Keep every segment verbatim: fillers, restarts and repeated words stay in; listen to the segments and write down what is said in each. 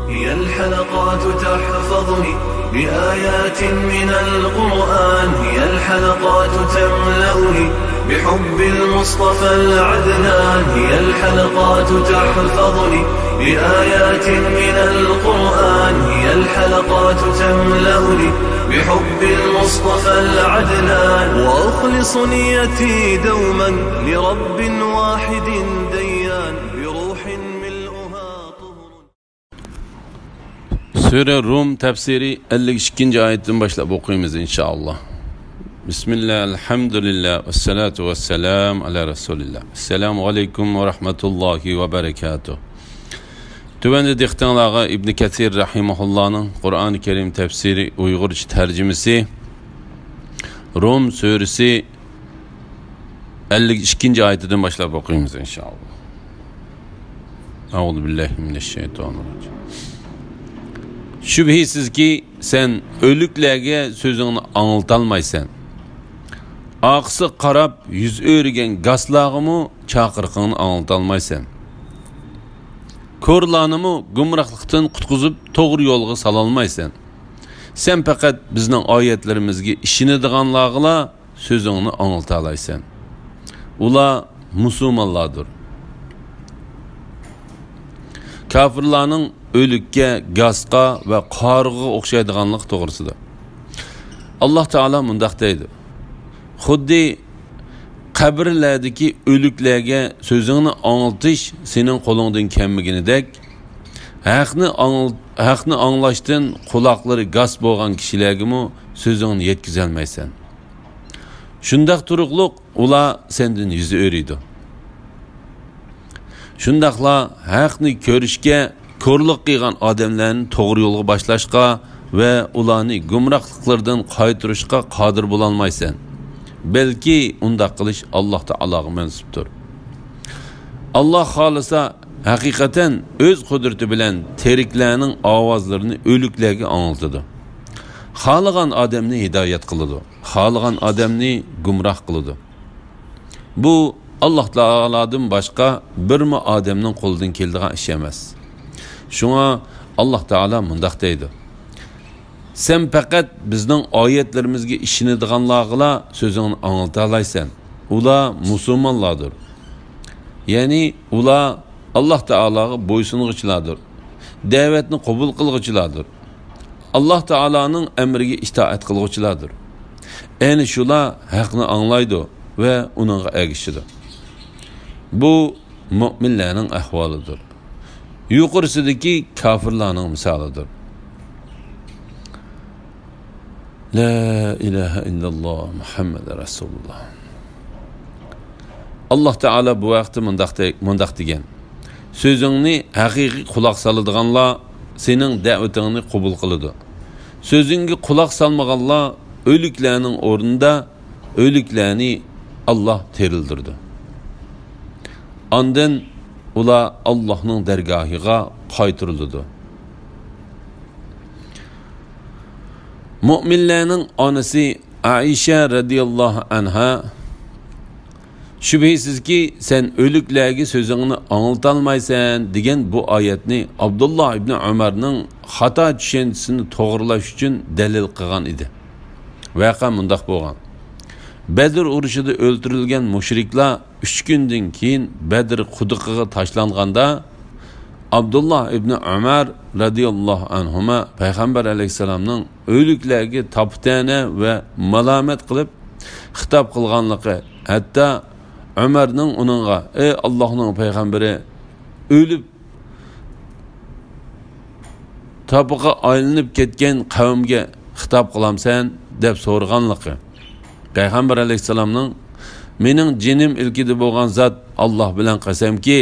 هي الحلقات تحفظني بآيات من القرآن، هي الحلقات تملأني بحب المصطفى العدنان، هي الحلقات تحفظني بآيات من القرآن، هي الحلقات تملأني بحب المصطفى العدنان، وأخلص نيتي دوما لرب واحد ديان، بروح ملؤها طهر. سۈرە رۇم تەپسىرى ئەللىك ئىككىنچى ئايەتتىن باشلاپ ئوقۇيمىز، ئىنشائاللا. بىسمىللا، ئەلھەمدۇلىللا، ۋەسسالاتۇ ۋەسسالامۇ ئەلا رەسۇلىللا. ئەسسالامۇ ئەلەيكۇم ۋە رەھمەتۇللاھى ۋە بەرەكاتۇھ. تۆۋەندە دىققىتىڭلارغا ئىبنى كەسىر رەھىمەھۇللانىڭ قۇرئانى كەرىم تەپسىرى ئۇيغۇرچە تەرجىمىسى، رۇم سۈرىسى، ئەللىك ئىككىنچى ئايىتىدىن باشلاپ ئوقۇيمىز، ئىنشائاللا. ئەئۇزۇ بىللاھى مىنەششەيتانىررەجىم. شۈبھىسىزكى، سەن ئۆلۈكلەرگە سۆزۈڭنى ئاڭلىتالمايسەن. ئارقىسىغا قاراپ يۈز ئۆرۈگەن گاسلارغىمۇ چاقىرىقىڭنى ئاڭلىتالمايسەن. كورلارنىمۇ گۇمراھلىقتىن قۇتقۇزۇپ، توغرا يولغا سالالمايسەن. سەن پەقەت بىزنىڭ ئايەتلىرىمىزگە ئىشىنىدىغانلارغىلا سۆزۈڭنى ئاڭلىتالايسەن. ئۇلار مۇسۇلمانلاردۇر. كاپىرلارنىڭ ئۆلۈككە، گاسقا ۋە قارىغىغا ئوخشايدىغانلىقى توغرىسىدا. ئاللاھ تائالا مۇنداق دەيدۇ: خۇددى قەبرىلەردىكى ئۆلۈكلەرگە سۆزۈڭنى ئاڭلىتىش سېنىڭ قولۇڭدىن كەلمىگىنىدەك، ھەقنى ئاڭل-، ھەقنى ئاڭلاشتىن قۇلاقلىرى گاس بولغان كىشىلەرگىمۇ سۆزۈڭنى يەتكۈزەلمەيسەن. شۇنداق تۇرۇقلۇق ئۇلار سەندىن يۈز ئۆرۈيدۇ. شۇنداقلا ھەقنى كۆرۈشكە كورلۇق قىلغان ئادەملەرنى توغرا يولغا باشلاشقا ۋە ئۇلارنى گۇمراھلىقلىرىدىن قايتۇرۇشقا قادىر بولالمايسەن. بەلكى ئۇنداق قىلىش ئاللاھ تائالاغا مەنسۇپتۇر. ئاللاھ خالىسا، ھەقىقەتەن ئۆز قۇدرىتى بىلەن تىرىكلەرنىڭ ئاۋازلىرىنى ئۆلۈكلەرگە ئاڭلىتىدۇ. خالىغان ئادەمنى ھىدايەت قىلىدۇ، خالىغان ئادەمنى گۇمراھ قىلىدۇ. بۇ ئاللاھ تائالادىن باشقا بىرمۇ ئادەمنىڭ قولىدىن كېلىدىغان ئىش ئەمەس. شۇڭا ئاللاھ تائالا مۇنداق دەيدۇ: سەن پەقەت بىزنىڭ ئايەتلىرىمىزگە ئىشىنىدىغانلارغىلا سۆزۈڭنى ئاڭلىتالايسەن. ئۇلار مۇسۇلمانلاردۇر. يەنى ئۇلار ئاللاھ تائالاغا بويسۇنغۇچىلاردۇر. دەۋەتنى قوبۇل قىلغۇچىلاردۇر. ئاللاھ تائالانىڭ ئەمرىگە ئىتائەت قىلغۇچىلاردۇر. ئەنە شۇلار ھەقنى ئاڭلايدۇ ۋە ئۇنىڭغا ئەگىشىدۇ. بۇ مۆمىنلەرنىڭ ئەھۋالىدۇر. يۇقىرىسىدىكى كاپىرلارنىڭ مىسالىدۇر. لا ئىلاھە ئىللاللاھ مۇھەممەد رەسۇلۇللاھ. ئاللاھ تائالا بۇ ھەقتە مۇنداق دە-، مۇنداق دېگەن: سۆزۈڭنى ھەقىقىي قۇلاق سالىدىغانلار سېنىڭ دەۋىتىڭنى قوبۇل قىلىدۇ. سۆزۈڭگە قۇلاق سالمىغانلار ئۆلۈكلەرنىڭ ئورنىدا ئۆلۈكلەرنى ئاللاھ تىرىلدۈرىدۇ. ئاندىن ئۇلار ئاللاھنىڭ دەرگاھىغا قايتۇرۇلىدۇ. مۆمىنلەرنىڭ ئانىسى ئائىشە رەزىياللاھۇ ئەنھا، شۈبھىسىزكى، سەن ئۆلۈكلەرگە سۆزۈڭنى ئاڭلىتالمايسەن، دېگەن بۇ ئايەتنى ئابدۇللا ئىبنى ئۆمەرنىڭ خاتا چۈشەنچىسىنى توغرىلاش ئۈچۈن دەلىل قىلغان ئىدى. ۋەقە مۇنداق بولغان. بەدر ئۇرۇشىدا ئۆلتۈرۈلگەن مۇشرىكلار ئۈچ كۈندىن كېيىن بەدر قۇدۇقىغا تاشلانغاندا، ئابدۇللا ئىبنى ئۆمەر رەزىياللاھۇ ئەنھۇما پەيغەمبەر ئەلەيھىسسالامنىڭ ئۆلۈكلەرگە تاپا-تەنە ۋە مالامەت قىلىپ خىتاب قىلغانلىقى، ھەتتا ئۆمەرنىڭ ئۇنىڭغا: «ئەي ئاللاھنىڭ پەيغەمبىرى، ئۆلۈپ تاپىقى ئايلىنىپ كەتكەن قەۋمگە خىتاب قىلامسەن؟» دەپ سورىغانلىقى. پەيغەمبەر ئەلەيھىسسالامنىڭ: «مېنىڭ جېنىم ئىلكىدە بولغان زات ئاللاھ بىلەن قەسەمكى،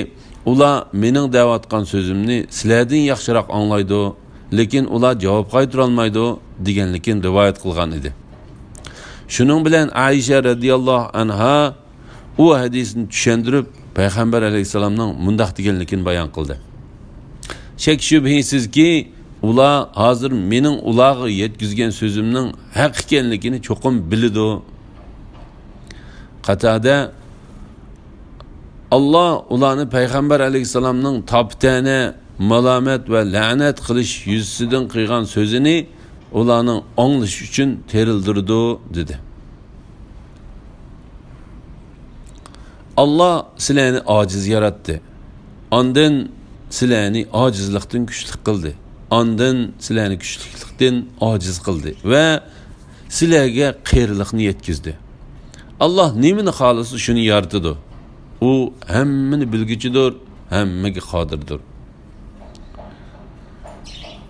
ئۇلار مېنىڭ دەۋاتقان سۆزۈمنى سىلەردىن ياخشىراق ئاڭلايدۇ، لېكىن ئۇلار جاۋاب قايتۇرالمايدۇ» دېگەنلىكىنى رىۋايەت قىلغان ئىدى. شۇنىڭ بىلەن ئائىشە رەزىياللاھۇ ئەنھا ئۇ ھەدىسنى چۈشەندۈرۈپ، پەيغەمبەر ئەلەيھىسسالامنىڭ مۇنداق دېگەنلىكىنى بايان قىلدى: «شەك-شۈبھىسىزكى، ئۇلار ھازىر مېنىڭ ئۇلارغا يەتكۈزگەن سۆزۈمنىڭ ھەق ئىكەنلىكىنى چوقۇم بىلىدۇ.» قاتادە: «ئاللاھ ئۇلارنى پەيغەمبەر ئەلەيھىسسالامنىڭ تاپا-تەنە مالامەت ۋە لەنەت قىلىش يۈزىسىدىن قىلغان سۆزىنى ئۇلارنىڭ ئاڭلىشى ئۈچۈن تېرىلدۈرىدۇ، دېدى. ئاللا سىلەرنى ئاجىز ياراتتى. ئاندىن سىلەرنى ئاجىزلىقتىن كۈچلۈك قىلدى. ئاندىن سىلەرنى كۈچلۈكلۈكتىن ئاجىز قىلدى ۋە سىلەرگە قېرىلىقنى يەتكۈزدى. ئاللا نېمىنى خالىسا، شۇنى يارىتىدۇ. ئۇ ھەممىنى بىلگۈچىدۇر، ھەممىگە قادىردۇر.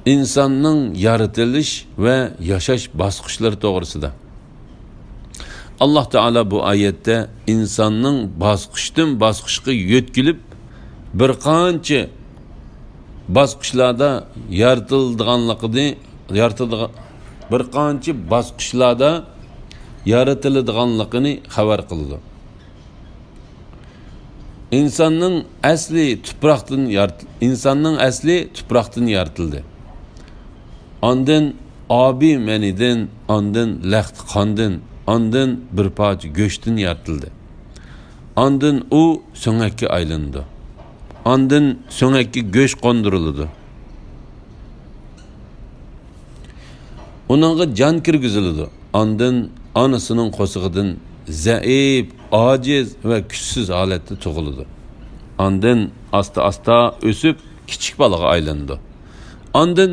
ئىنساننىڭ يارىتىلىش ۋە ياشاش باسقۇچلىرى توغرىسىدا. ئاللا تائالا بۇ ئايەتتە ئىنساننىڭ باسقۇچتىن باسقۇچقا يۆتكىلىپ، بىر قانچە باسقۇچلاردا يارىتىلىدىغانلىقىنى، يارىتىلىدىغان، بىر قانچە باسقۇچلاردا يارىتىلىدىغانلىقىنى خەۋەر قىلىدۇ. ئىنساننىڭ ئەسلى تۇپراقتىن يارىت-، ئىنساننىڭ ئەسلى تۇپراقتىن يارىتىلدى. ئاندىن ئابى مەنىدىن، ئاندىن لەختە قاندىن، ئاندىن بىر پارچە گۆشتىن يارىتىلدى. ئاندىن ئۇ سۆڭەككە ئايلىنىدۇ. ئاندىن سۆڭەككە گۆش قوندۇرۇلىدۇ. ئۇنىڭغا جان كىرگۈزۈلىدۇ. ئاندىن ئانىسىنىڭ قورسىقىدىن زەئىپ، ئاجىز ۋە كۈچسىز ھالەتتە تۇغۇلىدۇ. ئاندىن ئاستا-ئاستا ئۆسۈپ، كىچىك بالىغا ئايلىنىدۇ. ئاندىن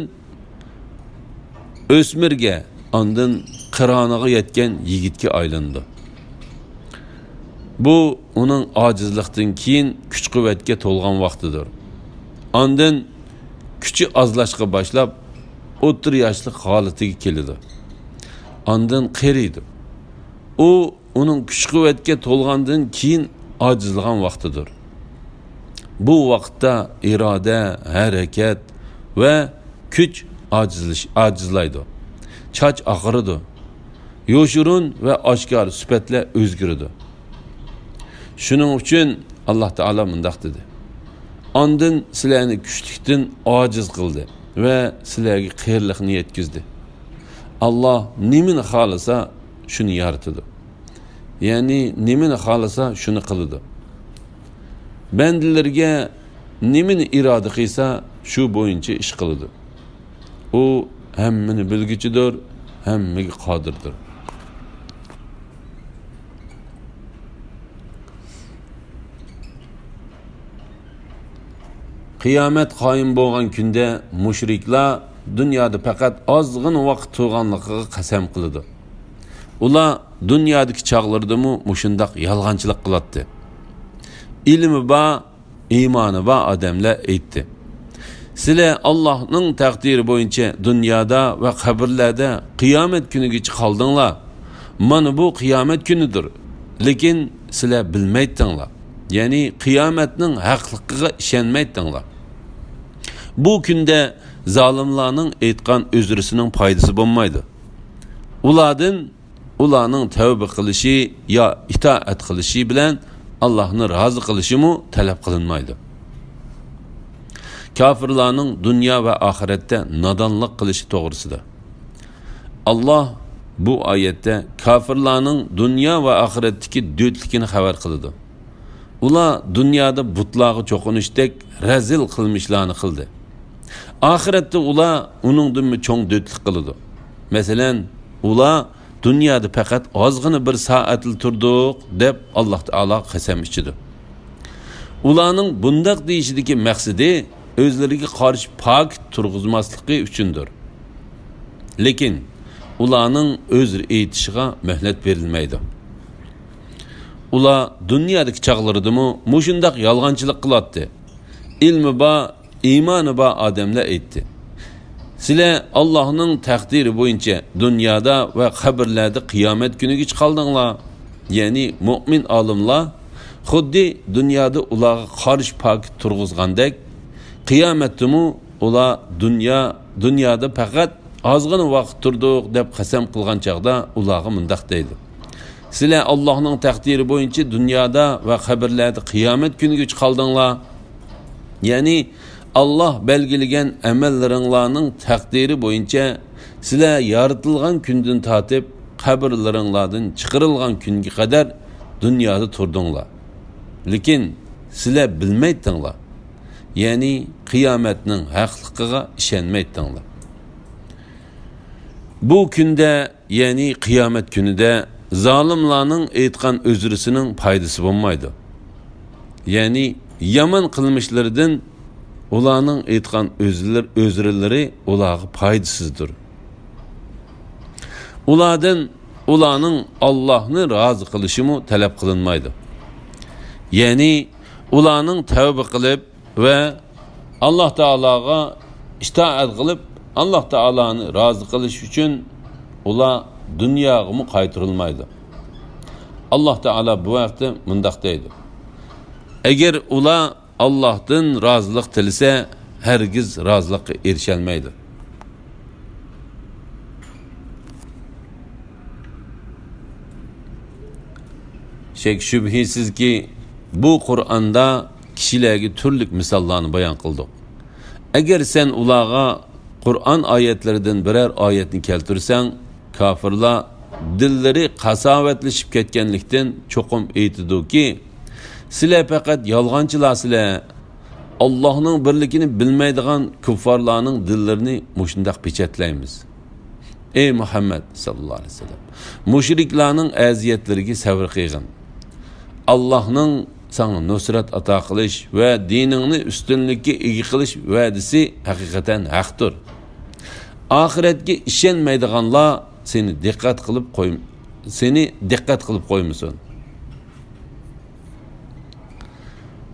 ئۆسمۈرگە، ئاندىن قىرانىغا يەتكەن يىگىتكە ئايلىنىدۇ. بۇ ئۇنىڭ ئاجىزلىقتىن كېيىن كۈچ-قۇۋۋەتكە تولغان ۋاقتىدۇر. ئاندىن كۈچى ئازلاشقا باشلاپ، ئوتتۇرا ياشلىق ھالىتىگە كېلىدۇ. ئاندىن قېرىيدۇ. ئۇ ئۇنىڭ كۈچ-قۇۋۋەتكە تولغاندىن كېيىن ئاجىزلىغان ۋاقتىدۇر. بۇ ۋاقىتتا ئىرادە، ھەرىكەت ۋە كۈچ ئاجىزلىش-، ئاجىزلايدۇ. چاچ ئاغرىدۇ. يوشۇرۇن ۋە ئاشكارا سۈپەتلەر ئۆزگىرىدۇ. شۇنىڭ ئۈچۈن ئاللا تائالا مۇنداق دېدى: «ئاندىن سىلەرنى كۈچلۈكتىن ئاجىز قىلدى ۋە سىلەرگە قېرىلىقنى يەتكۈزدى.» ئاللا نېمىنى خالىسا، شۇنى يارىتىدۇ. يەنى نېمىنى خالىسا، شۇنى قىلىدۇ. بەندىلىرىگە نېمىنى ئىرادە قىلسا، شۇ بويىچە ئىش قىلىدۇ. ئۇ ھەممىنى بىلگۈچىدۇر، ھەممىگە قادىردۇر. قىيامەت قايىم بولغان كۈندە مۇشرىكلار دۇنيادا پەقەت ئازغىنا ۋاقىت تۇرغانلىقىغا قەسەم قىلىدۇ. ئۇلار دۇنيادىكى چاغلىرىدىمۇ مۇشۇنداق يالغانچىلىق قىلاتتى. ئىلمى بار، ئىمانى بار ئادەملەر ئېيتتى: «سىلەر ئاللاھنىڭ تەقدىرى بويىچە دۇنيادا ۋە قەبرىلەردە قىيامەت كۈنىگىچە قالدىڭلار. مانا بۇ قىيامەت كۈنىدۇر. لېكىن سىلەر بىلمەيتتىڭلار، يەنى قىيامەتنىڭ ھەقلىقىغا ئىشەنمەيتتىڭلار.» بۇ كۈندە زالىملارنىڭ ئېيتقان ئۆزرىسىنىڭ پايدىسى بولمايدۇ. ئۇلاردىن ئۇلارنىڭ تەۋبە قىلىشى يا ئىتائەت قىلىشى بىلەن ئاللاھنى رازى قىلىشىمۇ تەلەپ قىلىنمايدۇ. كاپىرلارنىڭ دۇنيا ۋە ئاخىرەتتە نادانلىق قىلىشى توغرىسىدا. ئاللاھ بۇ ئايەتتە كاپىرلارنىڭ دۇنيا ۋە ئاخىرەتتىكى دۆتلۈكىنى خەۋەر قىلىدۇ. ئۇلار دۇنيادا بۇتلارغا چوقۇنۇشتەك رەزىل قىلمىشلارنى قىلدى. ئاخىرەتتە ئۇلار ئۇنىڭدىنمۇ چوڭ دۆتلۈك قىلىدۇ. مەسىلەن، ئۇلار دۇنيادا پەقەت ئازغىنا بىر سائەتلا تۇردۇق، دەپ ئاللاھ تائالا قەسەم ئىچىدۇ. ئۇلارنىڭ بۇنداق دېيىشىدىكى مەقسىتى ئۆزلىرىگە قارشى پاكىت تۇرغۇزماسلىقى ئۈچۈندۇر. لېكىن ئۇلارنىڭ ئۆزرە ئېيتىشىغا مۆھلەت بېرىلمەيدۇ. ئۇلار دۇنيادىكى چاغلىرىدىمۇ مۇشۇنداق يالغانچىلىق قىلاتتى. ئىلمى بار، ئىمانى بار ئادەملەر ئېيتتى: «سىلەر ئاللاھنىڭ تەقدىرى بويىچە دۇنيادا ۋە قەبرىلەردە قىيامەت كۈنىگىچە قالدىڭلار.» يەنى مۆمىن ئالىملار خۇددى دۇنيادا ئۇلارغا قارشى پاكىت تۇرغۇزغاندەك، قىيامەتتىمۇ ئۇلار دۇنيا، دۇنيادا پەقەت ئازغىنا ۋاقىت تۇردۇق، دەپ قەسەم قىلغان چاغدا ئۇلارغا مۇنداق دەيدۇ: «سىلەر ئاللاھنىڭ تەقدىرى بويىچە دۇنيادا ۋە قەبرىلەردە قىيامەت كۈنىگىچە قالدىڭلار.» يەنى ئاللاھ بەلگىلىگەن ئەمەللىرىڭلارنىڭ تەقدىرى بويىچە سىلەر يارىتىلغان كۈندىن تارتىپ قەبرىلىرىڭلاردىن چىقىرىلغان كۈنگە قەدەر دۇنيادا تۇردۇڭلار. لېكىن سىلەر بىلمەيتتىڭلار. يەنى قىيامەتنىڭ ھەقلىقىغا ئىشەنمەيتتىڭلار. بۇ كۈندە، يەنى قىيامەت كۈنىدە زالىملارنىڭ ئېيتقان ئۆزرىسىنىڭ پايدىسى بولمايدۇ. يەنى يامان قىلمىشلىرىدىن ئۇلارنىڭ ئېيتقان ئۆزلىرى، ئۆزرىلىرى ئۇلارغا پايدىسىزدۇر. ئۇلاردىن ئۇلارنىڭ ئاللاھنى رازى قىلىشىمۇ تەلەپ قىلىنمايدۇ. يەنى ئۇلارنىڭ تەۋبە قىلىپ ۋە ئاللاھ تائالاغا ئىتائەت قىلىپ، ئاللاھ تائالانى رازى قىلىش ئۈچۈن ئۇلار دۇنياغىمۇ قايتۇرۇلمايدۇ. ئاللاھ تائالا بۇ ھەقتە مۇنداق دەيدۇ: ئەگەر ئۇلار ئاللاھتىن رازىلىق تىلىسە، ھەرگىز رازىلىققا ئېرىشەلمەيدۇ. شەك-شۈبھىسىزكى، بۇ قۇرئاندا كىشىلەرگە تۈرلۈك مىساللارنى بايان قىلدۇق. ئەگەر سەن ئۇلارغا قۇرئان ئايەتلىرىدىن بىرەر ئايەتنى كەلتۈرسەڭ، كاپىرلار دىللىرى قاساۋەتلىشىپ كەتكەنلىكتىن چوقۇم ئېيتىدۇكى، سىلەر پەقەت يالغانچىلارسىلەر، ئاللاھنىڭ بىرلىكىنى بىلمەيدىغان كۇففارلارنىڭ دىللىرىنى مۇشۇنداق پېچەتلەيمىز. ئەي مۇھەممەد ساللاللاھۇ ئەلەيھى ۋەسەللەم، مۇشرىكلارنىڭ ئەزىيەتلىرىگە سەۋر قىلغىن. ئاللاھنىڭ ساڭا نۇسرەت ئاتا قىلىش ۋە دىنىڭنى ئۈستۈنلۈككە ئىگە قىلىش ۋەدىسى ھەقىقەتەن ھەقتۇر. ئاخىرەتكە ئىشەنمەيدىغانلار سېنى دىققەت قىلىپ قوي-، سېنى دىققەت قىلىپ قويمىسۇن.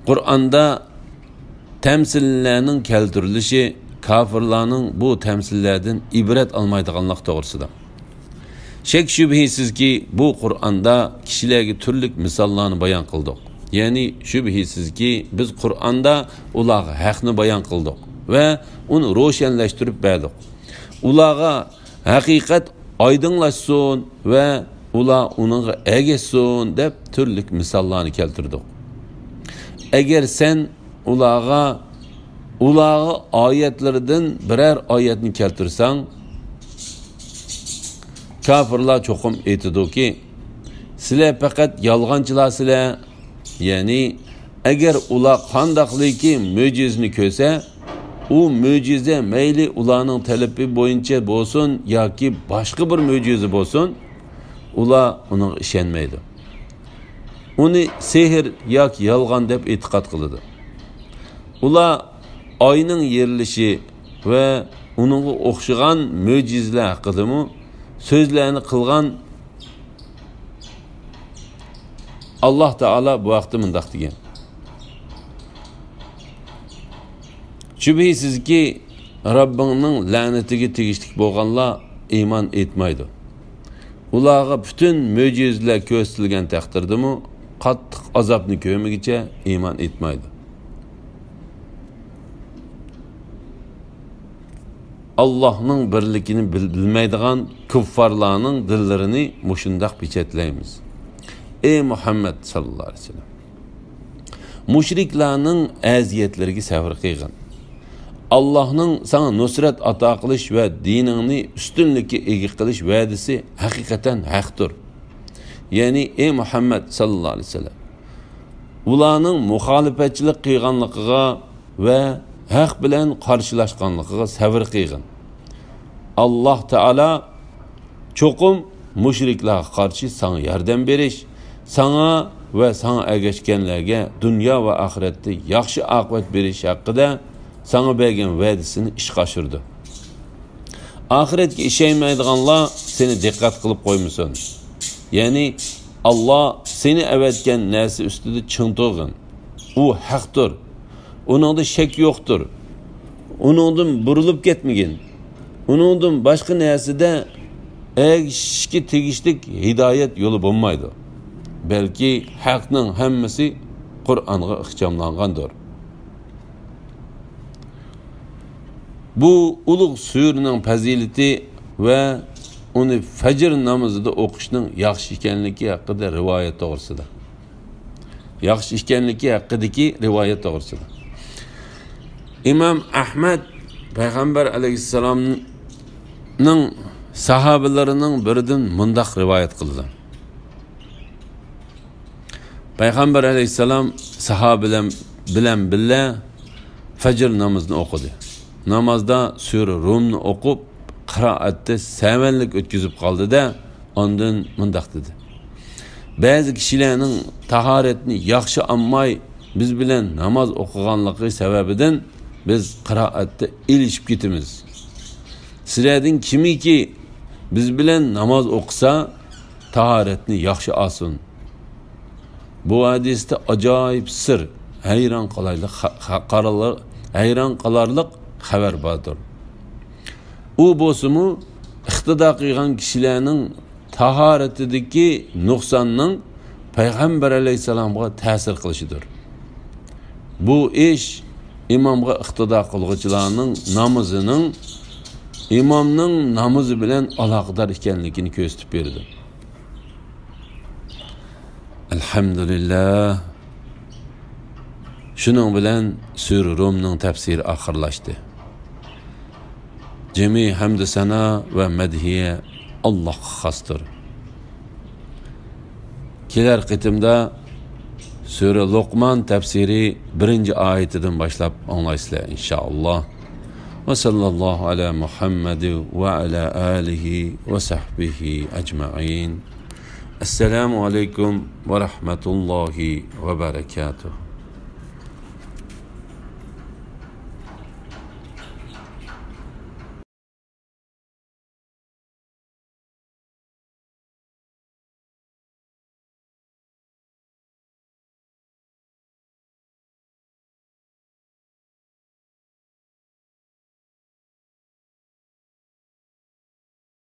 قۇرئاندا تەمسىللەرنىڭ كەلتۈرۈلۈشى كاپىرلارنىڭ بۇ تەمسىللەردىن ئىبرەت ئالمايدىغانلىق توغرىسىدا. شەك-شۈبھىسىزكى، بۇ قۇرئاندا كىشىلەرگە تۈرلۈك مىساللارنى بايان قىلدۇق. يەنى شۈبھىسىزكى، بىز قۇرئاندا ئۇلارغا ھەقنى بايان قىلدۇق ۋە ئۇنى روشەنلەشتۈرۈپ بەردۇق. ئۇلارغا ھەقىقەت ئايدىڭلاشسۇن ۋە ئۇلار ئۇنىڭغا ئەگەشسۇن دەپ تۈرلۈك مىساللارنى كەلتۈردۇق. ئەگەر سەن ئۇلارغا، ئۇلارغا ئايەتلىرىدىن بىرەر ئايەتنى كەلتۈرسەڭ، كاپىرلار چوقۇم ئېيتىدۇكى، سىلەر پەقەت يالغانچىلارسىلەر. يەنى، ئەگەر ئۇلار قانداقلىكى مۆجىزىنى كۆرسە، ئۇ مۆجىزە مەيلى ئۇلارنىڭ تەلىپى بويىچە بولسۇن ياكى باشقا بىر مۆجىزە بولسۇن، ئۇلار ئۇنىڭغا ئىشەنمەيدۇ. ئۇنى سېھىر ياكى يالغان دەپ ئېتىقاد قىلىدۇ. ئۇلار ئاينىڭ يېرىلىشى ۋە ئۇنىڭغا ئوخشىغان مۆجىزىلەر ھەققىدىمۇ سۆزلەرنى قىلغان. ئاللاھ تائالا بۇ ھەقتە مۇنداق دېگەن: شۈبھىسىزكى، رەببىڭنىڭ لەنىتىگە تېگىشلىك بولغانلار ئىمان ئېيتمايدۇ. ئۇلارغا پۈتۈن مۆجىزىلەر كۆرسىتىلگەن تەقدىردىمۇ، قاتتىق ئازابنى كۆرمىگۈچە ئىمان ئېيتمايدۇ. ئاللاھنىڭ بىرلىكىنى بىل-، بىلمەيدىغان كۇففارلارنىڭ دىللىرىنى مۇشۇنداق پېچەتلەيمىز. ئەي مۇھەممەد ساللاللاھۇ ئەلەيھى ۋەسەللەم، مۇشرىكلارنىڭ ئەزىيەتلىرىگە سەۋر قىلغىن. ئاللاھنىڭ ساڭا نۇسرەت ئاتا قىلىش ۋە دىنىڭنى ئۈستۈنلۈككە ئىگە قىلىش ۋەدىسى ھەقىقەتەن ھەقتۇر. يەنى، ئەي مۇھەممەد ساللاللاھۇ ئەلەيھى ۋەسەللەم، ئۇلارنىڭ مۇخالىپەتچىلىك قىلغانلىقىغا ۋە ھەق بىلەن قارشىلاشقانلىقىغا سەۋر قىلغىن. ئاللاھ تائالا چوقۇم مۇشرىكلارغا قارشى ساڭا ياردەم بېرىش، ساڭا ۋە ساڭا ئەگەشكەنلەرگە دۇنيا ۋە ئاخىرەتتە ياخشى ئاقىۋەت بېرىش ھەققىدە ساڭا بەرگەن ۋەدىسىنى ئىشقا ئاشۇرىدۇ. ئاخىرەتكە ئىشەنمەيدىغانلار سېنى دىققەت قىلىپ قويمىسۇن. يەنى، ئاللاھ سېنى ئەۋەتكەن نەرسە ئۈستىدە چىڭ تۇرغىن. ئۇ ھەقتۇر. ئۇنىڭدا شەك يوقتۇر. ئۇنىڭدىن بۇرۇلۇپ كەتمىگىن. ئۇنىڭدىن باشقا نەرسىدە ئەگىشىشكە تېگىشلىك ھىدايەت يولى بولمايدۇ. بەلكى ھەقنىڭ ھەممىسى قۇرئانغا ئىخچاملانغاندۇر. بۇ ئۇلۇغ سۈرىنىڭ پەزىلىتى ۋە ئۇنى فەجر نامىزىدا ئوقۇشنىڭ ياخشى ئىكەنلىكى ھەققىدە رىۋايەت توغرىسىدا. ياخشى ئىكەنلىكى ھەققىدىكى رىۋايەت توغرىسىدا. ئىمام ئەھمەد پەيغەمبەر ئەلەيھىسسالامنىڭ ساھابىلىرىنىڭ بىرىدىن مۇنداق رىۋايەت قىلىدۇ. پەيغەمبەر ئەلەيھىسسالام ساھابىلەر بىلەن بىللە فەجر نامىزىنى ئوقۇدى. نامازدا سۈرە رۇمنى ئوقۇپ، قىرائەتتە سەۋەنلىك ئۆتكۈزۈپ قالدى-دە، ئاندىن مۇنداق دېدى: بەزى كىشىلەرنىڭ تاھارەتنى ياخشى ئالماي، بىز بىلەن ناماز ئوقۇغانلىقى سەۋەبىدىن بىز قىرائەتتە ئېلىشىپ كېتىمىز. سىلەردىن كىمكى بىز بىلەن ناماز ئوقۇسا، تاھارەتنى ياخشى ئالسۇن. بۇ ھەدىستە ئاجايىپ سىر، ھەيران قالايلىق خە-، خە-، قارارلار، ھەيران قالارلىق خەۋەر باردۇر. ئۇ بولسىمۇ، ئىقتىدا قىلغان كىشىلەرنىڭ تاھارىتىدىكى نۇقساننىڭ پەيغەمبەر ئەلەيھىسسالامغا تەسىر قىلىشىدۇر. بۇ ئىش ئىمامغا ئىقتىدا قىلغۇچىلارنىڭ نامىزىنىڭ ئىمامنىڭ نامىزى بىلەن ئالاقىدار ئىكەنلىكىنى كۆرسىتىپ بېرىدۇ. ئەلھەمدۇلىللا. شۇنىڭ بىلەن سۈرە رۇمنىڭ تەپسىرى ئاخىرلاشتى. جىمى ھەمدۇ سانا ۋە مەدھىيە ئاللاھقا خاستۇر. كېلەر قېتىمدا سۈرە لوقمان تەپسىرى بىرىنچى ئايىتىدىن باشلاپ ئاڭلايسىلەر، ئىنشائاللا. ۋە ساللاللاھۇ ئەلا مۇھەممەد ۋە ئەلا ئالىھى ۋە سەھبىھى ئەجمەئىن. ئەسسالامۇ ئەلەيكۇم ۋە رەھمەتۇللاھى ۋە بەرەكاتۇھ.